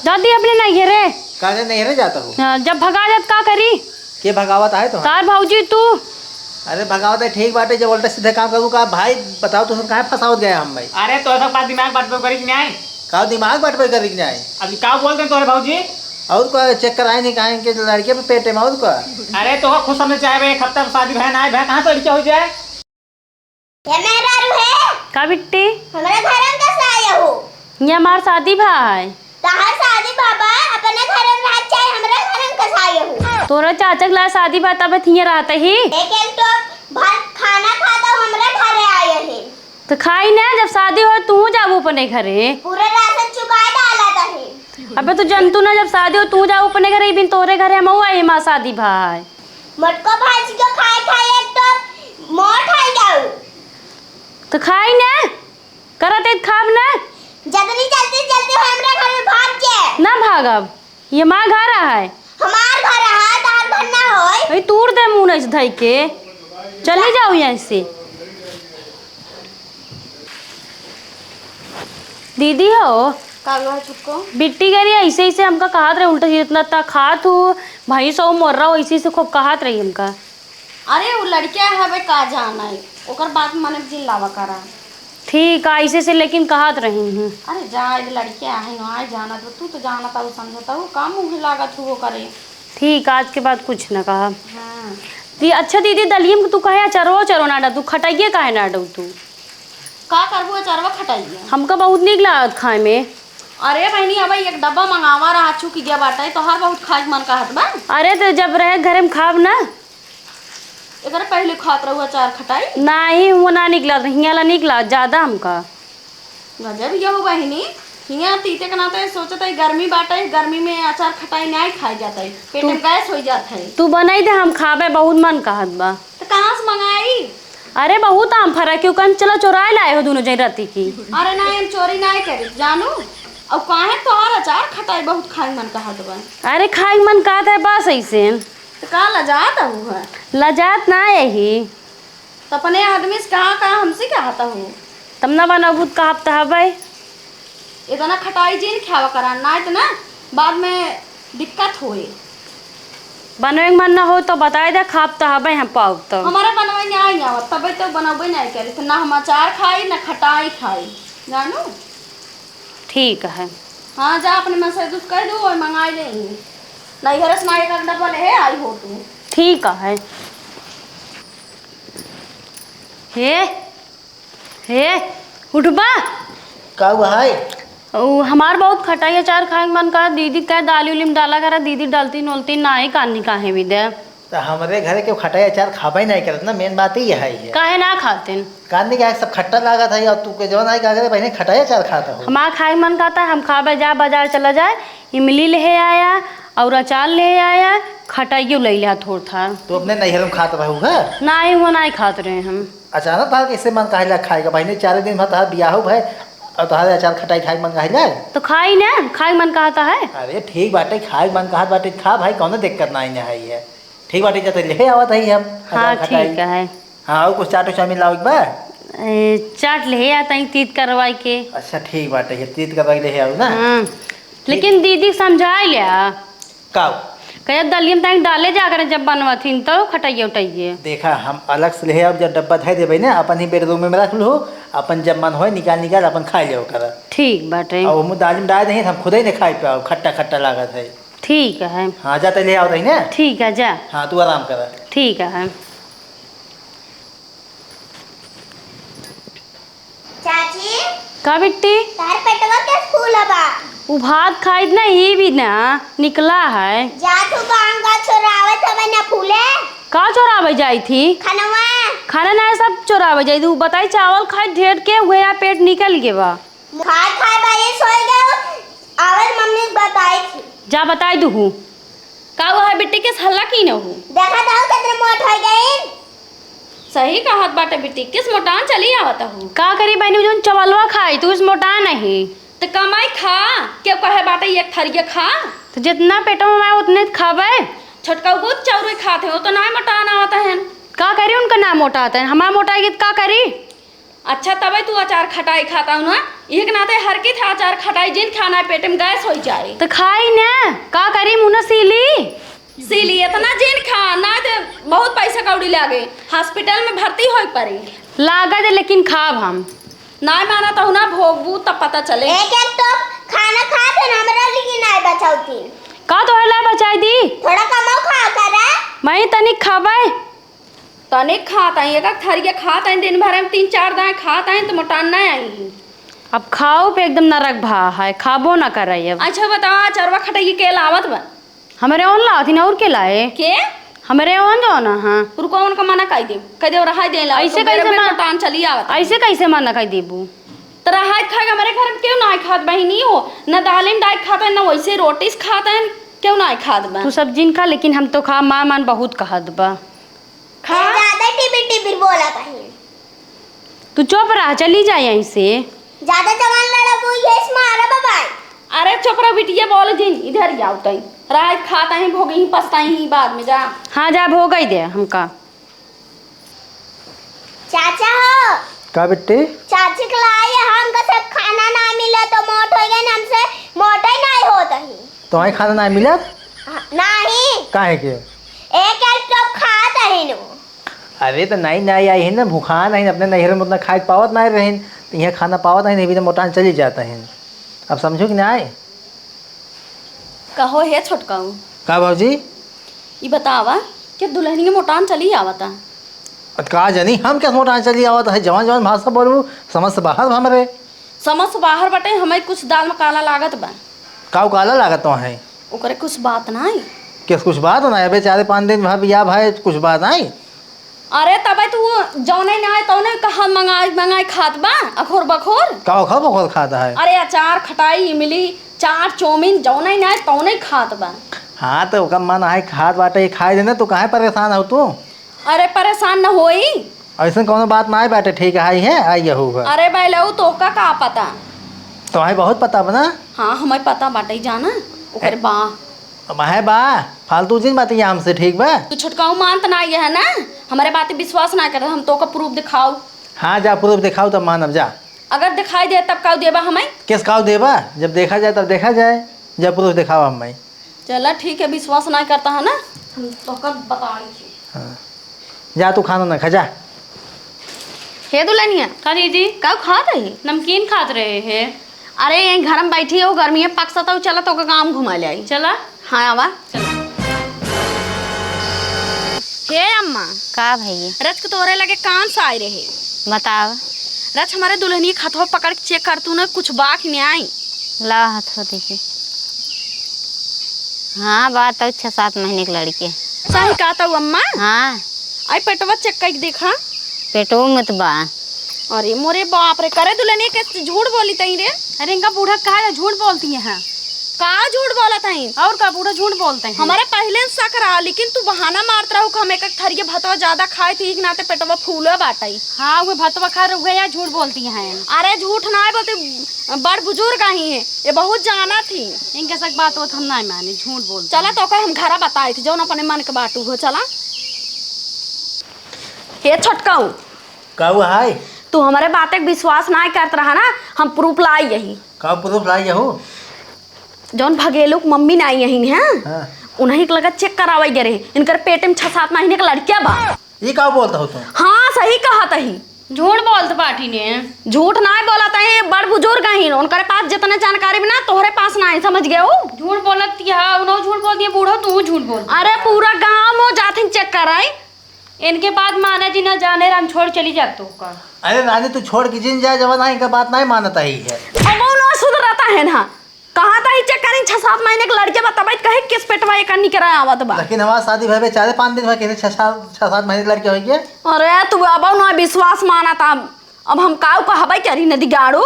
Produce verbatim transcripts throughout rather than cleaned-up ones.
का दी अपने नैहरे? का रे नैहरे जात हो? हाँ, जब भगा जात का करी? के भगावत आए तो? तार भौजी तू। अरे भगावत है ठीक बाटे, जब उल्टा सीधे काम करबू का भाई? बताओ तो सब काहे फंसावत गया हम भाई? अरे तो सब का दिमाग बटबे करी कि नहीं? का दिमाग बटबे करी कि नहीं? अभी का बोलते हैं तोरे भौजी? और का चेक कराए नहीं काहे के लड़के पे पेटे में और का? अरे तो खुश हमने चाहे भाई, एक हफ्ता में शादी भय ना आए, भय कहाँ से लड़के हो जाए? ये मेहरारू है? का बिट्टी? हमरा घर में कैसे आया हो? ये हमार शादी भा है। तहार शादी बाबा अपने घर में रह चाहे हमरा घर में कैसे आया हो? तोरा चाचा के ला शादी बा तब थिए रहते ही। एक एक टोप भर खाना खाता हमरा घरे आया है। तो खाई ना, जब शादी हो तू जाबू अपने घरे। पूरा राशन चुकाए डाला था है। अबे तू जनतू ना, जब शादी हो तू जाबू अपने घरे, बिन तोरे घरे हम आई हमार शादी भा है। मोटको भाजी को खाए खाए एक तो मोट हो जाऊ। तो खाई ना, करत है खाब ना। जल्दी जल्दी जल्दी हमरा घर में भाग के। ना भागब, ये माँ घर है। हमार घर है, तार घर ना होय। भाई तूर दे मुंह नहीं धई के, चली जाओ यहाँ से। दीदी हो। का हुआ है चुटको? बिट्टी कह रही है, ऐसे ऐसे हमका कहत रहे, उल्टा सीधा इतना ता खात हूँ, भैंस हो मर रहा हो, ऐसे ऐसे खूब कहत रही हमका। अरे वो लड़किया है बे, का जाना है, ओकर बात मने जिन लावा करा। ठीक है, ऐसे से लेकिन कहत रही हूँ। अरे जा, ये लड़किया है ना, आए जाना तो, तू तो जाना था, वो समझता, वो काम मुँह लागत हुआ करे। ठीक, आज के बाद कुछ ना कहा। हाँ। दी, अच्छा दीदी, दलियम के तू कहे अचारो, अचारो ना डाल, तू खटाइए काहे ना डाल तू? का करबू अचारवा खटाइए? हमका बहुत नीक लागत खाए में। अरे बहनी, अब एक डब्बा मंगावा रहा, चुक गया बाटे, तोहार बहुत खाए के मन कहत बा। अरे तो जब रहे घरे में खाब ना। एकरे पहले खात रहू अचार खटाई? नाही, वो ना नीक लागत, हियाँ ला नीक लागत ज्यादा हमका। गजब ये हो बहिनी, हियाँ तीते के नाते सोचत है गर्मी बाटे, गर्मी में अचार खटाई नाई खाए जात है, पेट में तू, गैस हो जात है। तू बनाई दे, हम खाबे, बहुत मन कहत बा। तो कहाँ से मंगाई? अरे बहुत आम फरा, क्यों कन चलो चोराए लाए हो दोनों जन राती की। अरे ना, हम चोरी नाई करी जानू। अब काहे तोहार अचार खटाई बहुत खाए मन कहत बा? अरे खाए मन कहत है बस ऐसे। तो का लजात हूँ है? लजात ना यही। तो अपने आदमी से कहा, कहा हमसे कहत हूँ? तब ना बनबू त कहब त हबै। इतना खटाई जिन खावा करा, ना इतना बाद में दिक्कत होए। बनवे के मन ना हो तो बताए दे, खाब त हबै हम पाउब तो। हमारा बनवे नहीं आई आवत, तबे तो बनवे नहीं करी, तो ना हम अचार खाई, ना खटाई खाई, जानू। ठीक है। हाँ, जा अपने मन से दुख कह दू और मंगाई लेंगे। नहीं घर से ना एक डब्बा ले आई हो तू। ठीक है। हे, हे, उठबा? का हुआ है? उ, हमार बहुत खटाई अचार खाए के मन का, दीदी कहे दाली उली में डाला करा, दीदी डालती नोलती नाही कानी काहे भी दे। तो हमरे घरे के खटाई अचार खाबे नहीं करत ना, मेन बात ही है, है। काहे ना खातिन? कानी काहे सब खट्टा लागत है, और तू के जवन आई का करे, पहले खटाई अचार खाता हो। हमार खाए के मन कहता है, हम खाबे, जा बाजार चला जाए, इमली ले आया और अचार ले आया, खटाइयो ले लिया थोड़ था। तू अपने नैहर में खात रहू है? नाही, वो नाही खात रहे हम। अचार तहार कैसे मन कहला खाए का? बहिनी, चार दिन बाद तहार बियाह हो भाई, और तहार अचार खटाई खाए के मन कहला? तो खाई ना, खाए मन कहता है। अरे ठीक बाटे, खाए मन कहत बाटे, खा भाई, कौनो दिक्कत नाही ना है ये। ठीक बाटे, जब ले आवत है हम हाँ, अचार खटाई। ठीक है। हाँ, और कुछ चाट चाउमीन लाओ एक बार। ए, चाट ले आता है तीत करवाई के। अच्छा ठीक बाटे, ये तीत करवाई ले आओ ना। हाँ। ठीक। लेकिन दीदी समझाई लिया। का? कहे दलिया में तनी डाले जा करें, जब बनवथिन तो खटाइए उठाइए। देखा, हम अलग से ले आउब, जब डब्बा धर देबे ना, अपन ही बेडरूम में रख लो, अपन जब मन होए निकाल निकाल अपन खा लियो कर। ठीक बाटे। अब हम दाल में डाल देंगे, हम खुदे नहीं खाई पाओ, खट्टा खट्टा लागत है। ठीक है। हाँ, जा तैं ले आओ तही ना। ठीक है, जा। हाँ, तू आराम कर। ठीक है। चाची। का बिट्टी? तार पेटवा के फूल बा? उ भात खाइत ना, ई भी ना निकला है। जा तू गाँव का छोरावत हवे ना फूले। का चोरावे जाई थी? खनवा। खाना ना सब चोरावे जाई थी। उ बताई चावल खाई ढेर के उहे आ पेट निकल के बा। खाए खाए बारिश होई गयो। आवे मम्मी बताई थी। जा बताई दू हूँ। का हुआ है बिट्टी, किस हल्ला की न हो? देखा था कितने मोट हो गए। सही कहत बाटे बिट्टी, किस मोटान चली आवत हो। का करी बहनी, जौन चवलवा खाई तू इस मोटा नहीं। तो कमाई खा, क्यों कहे बाटे एक थरिया खा। तो जितना पेटवा में आए उतने खाबे। छोटका बहुत चौरे खाते हो तो ना मोटान आवत है। का करी उनका ना मोटाते हैं, हमारा मोटाई तो का करी। अच्छा तबे तू अचार खटाई खाता हो ना, एक नाते हर की था अचार खटाई जिन खाना है, पेट में गैस होई जाए। तो खाई न, का करी, मुँह न सीली। सीली इतना जिन खा, ना तो बहुत पैसा कौड़ी लागे, हॉस्पिटल में भर्ती होई पड़ी। लागत है, लेकिन खाब हम। नाय माना तो ना भोगबू, तब पता चले। एक एक तो खाना खा थे ना, हमरा लेकिन नाय बचावती। का तोहरे ला बचाई दी? थोड़ा कमो खा करे। मैं तनिक खाबे। तनिक खात आई, एक एक थरिया खात आई, दिन भर में तीन चार दाएँ खात आई, तो मोटान ना आई। अब खाओ पे एकदम नरक भा है, खाबो ना करे अब। अच्छा बताओ, अचरवा खटई के लावत बा? हमरे ओन लावत ही ना, और के लाए? के? हमरे ओन जो ना, हाँ। रुको, उनका मना कह दे, कह दे रहा दे ला, ऐसे तो मेरे कैसे में मना, मोटान चली आवत। ऐसे कैसे मना कह देबू? तो रहा खाए, हमरे घर में क्यों ना खात बहिनी हो, ना दालिन डाल खात है, ना वैसे रोटी से खात है, क्यों ना खात बा? तू सब जिन खा, लेकिन हम तो खा, माँ मान बहुत कहत बा। खा। ज्यादा टिबिर टिबिर बोला कहीं। तू चुप रह, चली जा यहीं से। ज्यादा जबान लड़ाबू, ये से मारा बाबा। अरे चुप रह बिटिया, बोल जिन, इधर ही आओ तई। रात खाता ही, भोगी ही, पछताई ही बाद में जा। हाँ जा, भोगई दे हमका। चाचा हो। का बेटे? चाची के लाई हमका सब खाना ना मिला तो मोट हो गए, हमसे मोटा ही नहीं होता ही। तोहई खाना ना मिलत? हाँ, नाही। काहे के? एक एक तो खात ही नु। अरे, तो नाई, नाई आई है ना, भूखान है, अपने नैहर में उतना खाए पावत नाई रहिन, तो यहाँ खाना पावत नहीं, अभी तो मोटान चली जाता है। अब समझो कि नाई? कहो हे छोटकाऊ। का भौजी? ई बतावा कि दुल्हनिया मोटान चली आवता? अब का जानी, हम क्या मोटान चली आवता है? जवान जवान भाषा बोलू, समझ से बाहर बा हमरे। समझ से बाहर बटे, हमें कुछ दाल में काला लागत बा। का काला लागत तो है? ओकरे कुछ बात नाई। किस कुछ बात ना है? अबे चारे पाँच दिन भा बिया भाई, कुछ बात नाई। अरे तबे तू जौने ना आए तौने कहा मंगाई मंगाई खात बा, अखोर बखोर। का अखोर बखोर खात है? अरे अचार, खटाई, इमली, चाट, चौमिन, जौने ना आए तौने खात बा। हाँ, तो ओकर मन आहे खात बाटे, खाए देने, तू काहे परेशान हो तू? अरे परेशान न होई। ऐसन कौनो बात ना आए बाटे, ठीक है, है, आई यहू है। अरे बैलऊ, तोका का पता? तोहे बहुत पता बा ना? हाँ, हमें पता बाटे, जाना ओकर ए, बा। अब है बा, फालतू जिन बतिया हमसे, ठीक बा? तू छोटकाऊ मानत ना ये है ना, हमारे बात विश्वास ना कर, हम तोका प्रूफ दिखाऊ। हाँ, जा प्रूफ दिखाऊ तब मानब, जा। अगर दिखाई दे तब काऊ देबा हमें? किस काऊ देबा? जब देखा जाए तब देखा जाए, जब प्रूफ दिखाओ हमें। चला ठीक है, विश्वास ना करता है ना, हम तोका बताई। हाँ। जा तू खाना ना खा, जा। हे दुल्हनिया। का दीदी? का खात है? नमकीन खात रहे है। अरे, यहीं घर में बैठी हो, गर्मी में पक सता, चला तोका गाँव घुमा ले आई। चला। हाँ, आवा। चला। हे अम्मा। का भैया? रच के तोरे लगे काम से आए रहे। बताव। रच, हमारे दुल्हनी खतवा पकड़ के चेक कर तू ना, कुछ बा कि नहीं आई। ला हथवा देखी। हाँ, बा तो छः सात महीने के लड़के। सही कहा तो अम्मा? हाँ। आई पेटवा चेक करके देखा। पेटवो में तो बा। अरे मोरे बाप रे, करे दुल्हनिया के झूठ बोली तई रे। अरे इनका बूढ़ा का है, झूठ बोलती है। का झूठ बोलत हईन? और का, बूढ़ा झूठ बोलते हैं। हमारे पहिले से शक रहा, लेकिन तू बहाना मारत रहू कि हम एक एक थरिये भतवा ज्यादा खाए थी, एक नाते पेटवा फूले बाटई। हाँ, वो भतवा खा रहे, या झूठ बोलती हैं। अरे झूठ ना है बोलते, बड़ बुजुर्ग आई हैं, ये बहुत जाना थी। इनके सब बात होत हम ना माने, झूठ बोलते चला हैं। तो ओकर हम घरा बताए थी, जौन अपने मन के बाटू हो, चला। हे छोटकाऊ। का हुआ है? तू हमारे बात के विश्वास ना करत रहा ना, हम प्रूफ लाई यही। का प्रूफ लाई यहू? जौन भगेलू के मम्मी ना आई यही हैं, हाँ। उन्हीं के लगे चेक करावे गए रहे। इनकर पेट में छह सात महीने का लड़किया बा। ये का बोलत हो तुम? हाँ, सही कहत ही। झूठ बोलत बाटी ने। झूठ ना बोलत है, बड़ बुजुर्ग आहिन, उनकरे पास जितने जानकारी भी ना तोहरे पास ना है, समझ गए हो? झूठ बोलत है, उन्हों झूठ बोल दिए, बूढ़ो तू झूठ बोल। अरे पूरा गाँव में जाथिन चेक कराई। इनके बाद माना जी ना जाने, राम छोड़ चली जात तो का। अरे रानी, तू छोड़ के जिन जाए, जब ना इनका बात नहीं मानता ही है। अब वो ना सुधरता है ना, कहाँ था ही चेक करें, छह सात महीने के लड़के बताबे कहे किस पेटवा एक निकरा आवत बा। लेकिन हमारा शादी भय चारे पाँच दिन भर के छह सात, छह सात महीने के लड़के हो गए। अरे तू अब ना विश्वास माना था, अब हम काऊ कहबे करी नदी गाड़ू।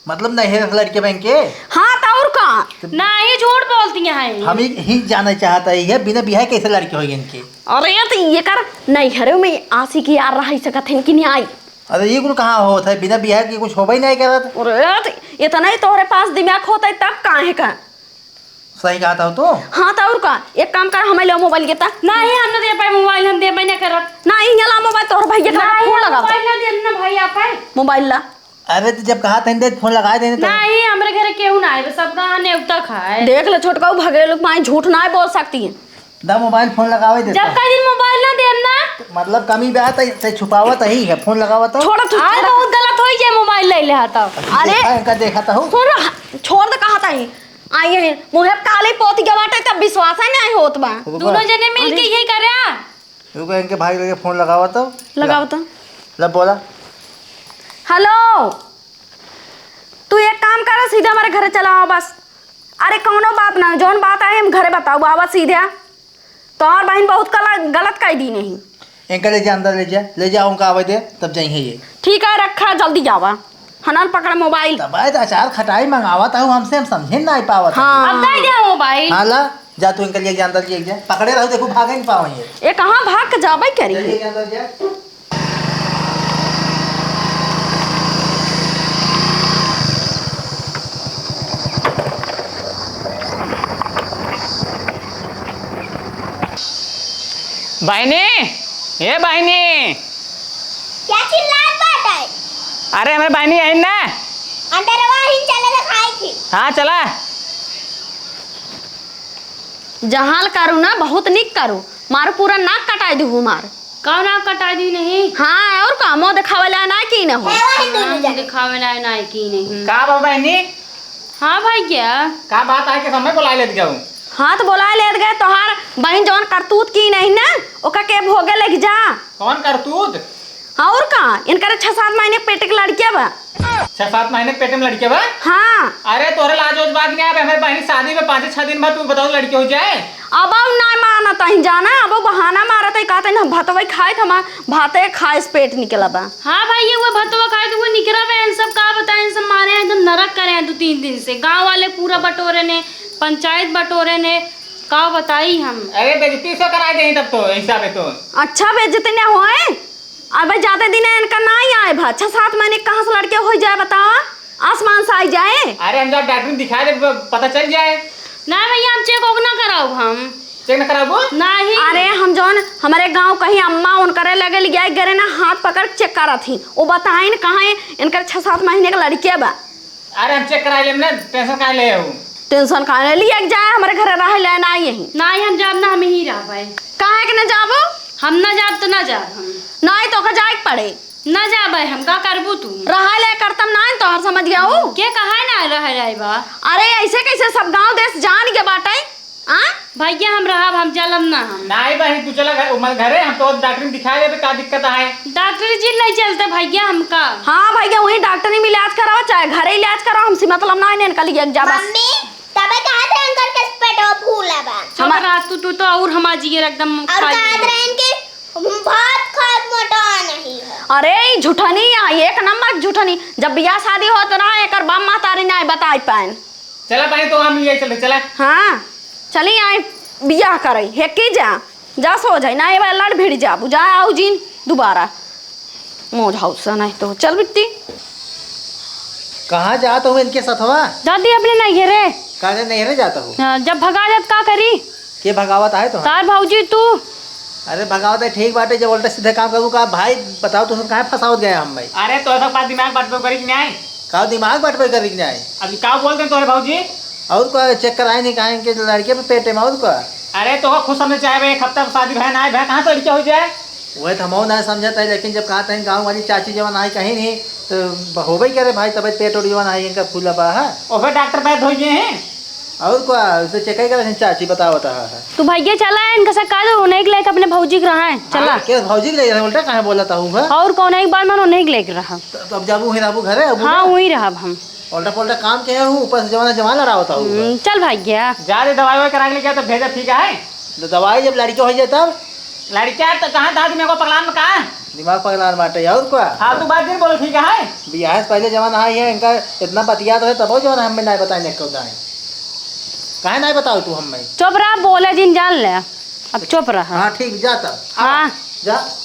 मतलब नैहर से लड़के बन के? हाँ, तो और का? नहीं, झूठ बोलती हैं। हम ही, ही जानना चाहता है, ये बिना बियाह कैसे लड़के हो इनके? अरे, तो ये कर, नैहरे में आशिक यार रह सकत हैं कि नहीं आई? अरे, ये कुल कहाँ होत है? बिना बियाह के कुछ होबे नहीं करत। अरे, तो इतना ही तोहरे पास दिमाग होता है, तब काहे का? सही कहा था तू। हाँ, तो और का? एक काम कर, हमें ले मोबाइल के ता। नहीं, हम ना दे पाए मोबाइल, हम देबे नहीं करत। नहीं, ये ला मोबाइल, तोहर भैया का नहीं, फोन हम लगा। मोबाइल ना दे ना भाई, आप है। मोबाइल ला। अरे, तो जब कहा तनी दे, फोन लगाए देने तो। नहीं, हमरे घरे केहू ना आए, बस सबका नेवता खाए। देख ले छोटका, उ भगेलू माई झूठ ना बोल सकती है। दा मोबाइल, फोन लगावे दे जब तो। कई दिन मोबाइल ना देम ना। मतलब कमी बा, तै, तै छुपावत ही है, फोन लगावा तो। छोड़ तू, आज छोड़। बहुत गलत होई जे मोबाइल ले ले हा तो। अरे। देखा, इनका देखा तो हो। सुन, छोड़ दे, कहा तई। आई है, मुँहे काली पोती के बाटे, तब विश्वास है नहीं होत बा। रुको। दोनों जने मिल के अरे। यही करे आ। रुको, इनके भाई के फोन लगावा तो। लगावा तो। ला बोला। हेलो, तू एक काम कर, सीधा हमारे घरे चला आवा बस। अरे कौनो बात ना, जौन बात आए हम घरे बताऊ, आवा सीधा। तोहार बहिन बहुत गलत, गलत कह दी नहीं। इनका ले जा, अंदर ले जा, ले जा, उनका आवे दे, तब जाइए ये। ठीक है, रखा, जल्दी जावा। हनन पकड़ मोबाइल। तब आए तो अचार खटाई मंगावा था हमसे, हम समझे ना पावत। हाँ। अब दे दे मोबाइल। हाँ ला, जा तू इनका ले जा, अंदर ले जा, पकड़े रहो, देखो भागे नहीं पावे ये। ये कहाँ भाग के जाबे करी? ले जा, अंदर जा। बहिनी, ए बहिनी। क्या चिल्लात बाटे? अरे, हमरे बहिनी अहिन ना। अंदर वही चले तो खाई थी। हाँ, चला। जहाल करू ना, बहुत निक करू। मारू पूरा नाक कटाई दू हमार। का नाक कटाई दी नहीं? हाँ, और का, मुँह दिखावे ला ना की न हो। है वही दोनों नाम जने। दिखावे ला ना की नहीं। का बा बहिनी? हाँ भैया। का बात है कि समय बुलाए लेत गयो? हाँ, तो बोलाए लेत गए, तोहार बहिन जौन करतूत की नहीं ना, ओका के भोगे लग जा। कौन करतूत? और का, इनकर छह सात महीने पेट के लड़किया बा। छह सात महीने पेट में लड़किया बा? हाँ। अरे, तोहरे लाज ओज बात नहीं आवे, हमारे बहिनी शादी में पाँच छह दिन बाद तू बताओ लड़की हो जाए। अब हम ना मानत ही जाना, अब बहाना मारत ही, कहते हैं, "हम भतवे खाए, हमार भाते खाए से पेट निकला बा।" हाँ भाई, ये वो भतवा खाए तो वो निकरा बे, इन सब का बताएं, इन सब मारे हैं, एकदम नरक करे हैं दो तीन दिन से। गाँव वाले पूरा बटोरे ने, पंचायत बटोरे ने, का बताई हम। अरे, बेइज्जती से कराए देही तब तो, हिसाबे तो। अच्छा, बेइज्जती न होए? अबे, ज्यादा दिन इनका ना ही आए भा, छह सात महीने कहाँ से लड़के हो जाए, बताओ, आसमान से आई जाए। अरे, हम जब डॉक्टर दिखा दे, प-, पता चल जाए। ना भैया, हम चेक ओक ना कराओ हम। चेक ना कराबो? नहीं। अरे, हम जौन हमारे गाँव कहीं अम्मा उनकरे लगे लिया गए ना, हाथ पकड़ के चेक करत ही, वो बताइन कहाँ है, इनकर छह सात महीने के लड़के बा। अरे, हम चेक कराए लेम ना, टेंशन काहे ले हो? टेंशन काहे ले? लिया के जाए, हमारे घर रहे ले ना यही। ना, हम जाब ना, हम यहीं रहबै। काहे के ना जाबो? हम ना जाब तो ना जाब हम। नहीं तो का जाए के पड़े। ना जाबै हम, का करबू तू? रहे ले करतम ना, तो हर समझ गया हूँ। के कहा ना रह रहे बा? अरे, ऐसे कैसे सब गांव देश जान के बाटे? आ? भैया, हम रहब, हम चलब ना हम। नाई बहिन, तू चला घर, उमर घरे, हम तो डॉक्टर दिखा देबे, का दिक्कत है? डॉक्टर जी ले चलते भैया हमका। हाँ भैया, वहीं डॉक्टर में इलाज कराओ, चाहे घरे इलाज कराओ, हमसे मतलब ना है, इनका लिए जा बस। मम्मी, तबे कहा थे अंकल के पेटवा फूला बा। चुप हमार रह तू, तू तो और हमार जिगर एकदम और खाली कहा है। थे इनके भात खात मोटा नहीं है। अरे, ई झूठनी है, एक नंबर झूठनी। जब बियाह शादी होत रहा, एकर बाप महतारी ना बताई पाएन। चला बहिन, तो हम लिए चले, चला। हाँ, चली आई बियाह करे, हेकी जा, जा सो जाई, ना ये लड़ भिड़ जा, बुझा आऊ जीन दोबारा। मोज हौसा नहीं तो चल बिट्टी। कहाँ जात हो इनके सथवा? दादी अपने नैहरे। काहे नैहरे जात हो? हाँ, जब भगा जात का करी? के भगावत आए तो? तार भौजी तू। अरे भगावत है ठीक बाटे, जब उल्टा सीधा काम करबू का भाई, बताओ तू सब काहे फंसावत गए हम भाई? अरे तो सब बात दिमाग बटबे करी कि नहीं? का दिमाग बटबे करी कि नहीं? अभी का बोलते हैं तोरे भौजी? और को चेक कराए नहीं कहें कि लड़के पे पेटे में और को? अरे तो खुश हमने चाहे भाई, एक हफ्ता शादी भय ना है, भय कहाँ से लड़के हो जाए? वह तो हम ना समझत है, लेकिन जब कहा था गाँव वाली चाची जवन आई कहीं नहीं, तो होबे करे भाई, तब पेट ओट जवन आई इनका फूला बा है। ओकर डॉक्टर बैद हो गए हैं। और का, उसे चेक ही करे चाची बतावत है। तू भैया चला है, इनका से कह दो, उन्हें के लेके अपने भौजी के रहा है, चला। हाँ, के भौजी के ले रहे, उल्टा काहे बोलत हूँ, हाँ? और कौन एक बार मन उन्हें के लेके रहा। तो, तो अब जाबू वहीं रहबू घरे, अब हाँ, ना? वहीं रहब हम। उल्टा पुल्टा काम के हूँ, ऊपर से जवाना जवान लड़ावत हूँ। हम्म, चल भैया। जा रे, दवाई वाई करा के लेके आ, तो भेजा, ठीक है? तो दवाई जब लड़के हो जाए तब? लड़का तो कहाँ था, दिमाग पगलान में कहाँ? दिमाग पगलान बाटे, और का? फालतू बात नहीं बोलो, ठीक है? बियाह से पहले जवान आई है, इनका इतना बतियात रहे, तब जवान हमें नहीं बताए, नहीं कौन है। काहे नहीं बताओ तू हमें? चुप रहा, बोले जिन जान ले, अब चुप रहा। हाँ, ठीक, जा तब। हाँ। जा।